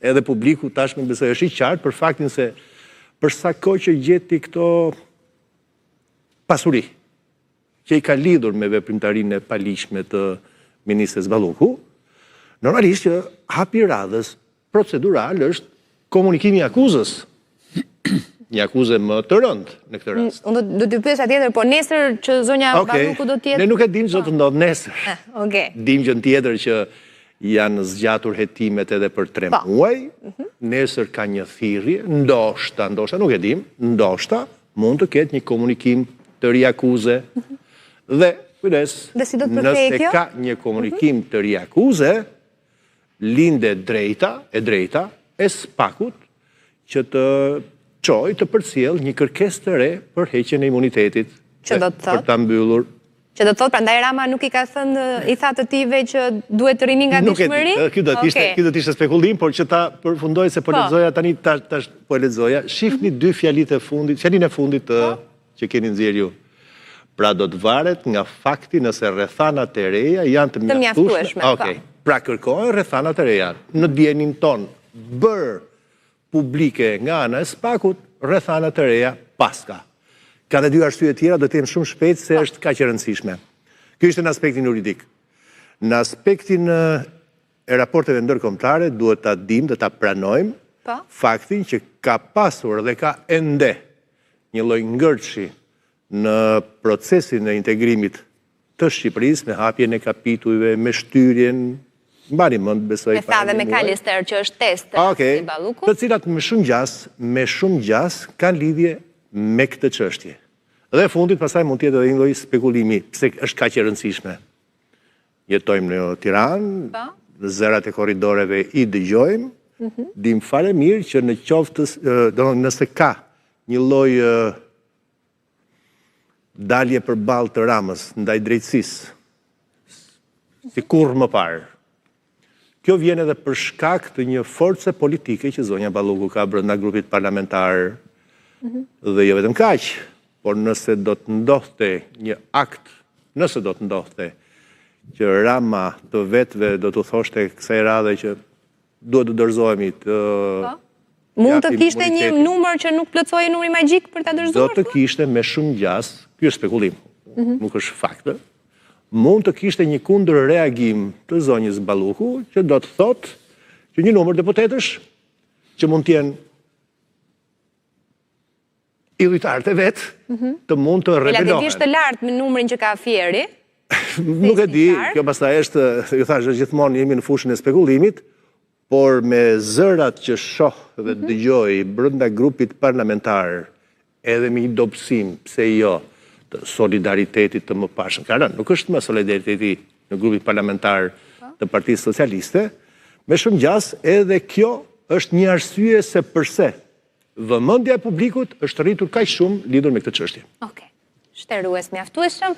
Edhe publiku tashmë besoj është i qartë për faktin se për sa kohë që gjeti këto pasuri që i ka lidhur me veprimtarinë e paligjshme të ministres Balluku, normalisht që hapi i radhës procedural është komunikimi i akuzës. Një akuzë më të rëndë në këtë rast. Unë do t'ju pyes tjetër, po nesër që zonja Balluku do të jetë Ne nuk e dimë ç'do të po. ndodhë nesër. Eh, okej. Dimë gjënë tjetër që janë zgjatur hetimet edhe për 3 po. muaj. Mhm. Nesër ka një thirrje, ndoshta, ndoshta nuk e dimë, ndoshta mund të ketë një komunikim të ri akuze. Mhm. Dhe kujdes, dhe si do të përkthehet kjo? Nëse ka një komunikim mhm. të ri akuze, lind e drejta, e drejta e SPAK-ut që të çojë të përcjellë një kërkesë të re për heqjen e imunitetit. Që do të thotë? Për ta mbyllur. Që do të thotë, prandaj Rama nuk i ka thënë, i tha të tijve që duhet të rrini në gatishmëri? Nuk e di, ky do të ishte, ky do të ishte spekulim, por që ta përfundoj se po, po. lexoja tani tash tash po e lexoja, shihni dy fjalitë e fundit, fjalinë e fundit të po. që keni nxjerrë ju. Pra do të varet nga fakti nëse rrethanat e reja janë të mjaftueshme. Po. Okej. Pra kërkohen rrethanat e reja. Në dijeninë tonë, bërë publike nga ana e SPAK-ut, rrethana të reja paska. Ka dhe dy arsye tjera, do të jem shumë shpejt se është kaq e rëndësishme. Kjo ishte në aspektin juridik. Në aspektin e raporteve ndërkombëtare duhet ta dimë dhe ta pranojmë po. faktin që ka pasur dhe ka ende një lloj ngërçi në procesin e integrimit të Shqipërisë me hapjen e kapitujve, me shtyrjen, mbani mend besoj E tha dhe McAllister që është test okay. i Ballukut. Të cilat me shumë gjasë, me shumë gjasë kanë lidhje me këtë çështje. Dhe e fundit pastaj mund të jetë edhe një lloj spekulimi, pse është kaq e rëndësishme. Jetojmë në Tiranë, po. në zërat e korridoreve i dëgjojmë, mm dimë fare mirë që në qoftë, do nëse ka një lloj dalje përballë të Ramës ndaj drejtësisë, si kurrë më parë. Kjo vjen edhe për shkak të një force politike që zonja Balluku ka brenda grupit parlamentar. Mhm. Dhe jo vetëm kaq, por nëse do të ndodhte një akt, nëse do të ndodhte që Rama të vetëve do t'u thoshte kësaj radhe që duhet të dorëzohemi të po. Mund të kishte një numër që nuk plotësohej numri magjik për ta dorëzuar? Do të kishte me shumë gjasë, ky është spekulim, mhm. nuk është fakt, mund të kishte një kundërreagim të zonjës Balluku, që do të thotë që një numër deputetësh që mund të jenë idhujtarët e vet, mhm. të mund të rebelohen. Relativisht të lartë me numrin që ka Fieri. Nuk e di, kjo pastaj është, ju thashë, gjithmonë jemi në fushën e spekulimit, por me zërat që shoh dhe mhm. dëgjoj brenda grupit parlamentar, edhe me një dobësim, pse jo, të solidaritetit të mëparshëm. Ka rënë, nuk është më solidariteti në grupin parlamentar po. të Partisë Socialiste, me shumë gjasë edhe kjo është një arsye se përse Vëmendja e publikut është rritur kaq shumë lidhur me këtë çështje. Okej. Shterues mjaftueshëm.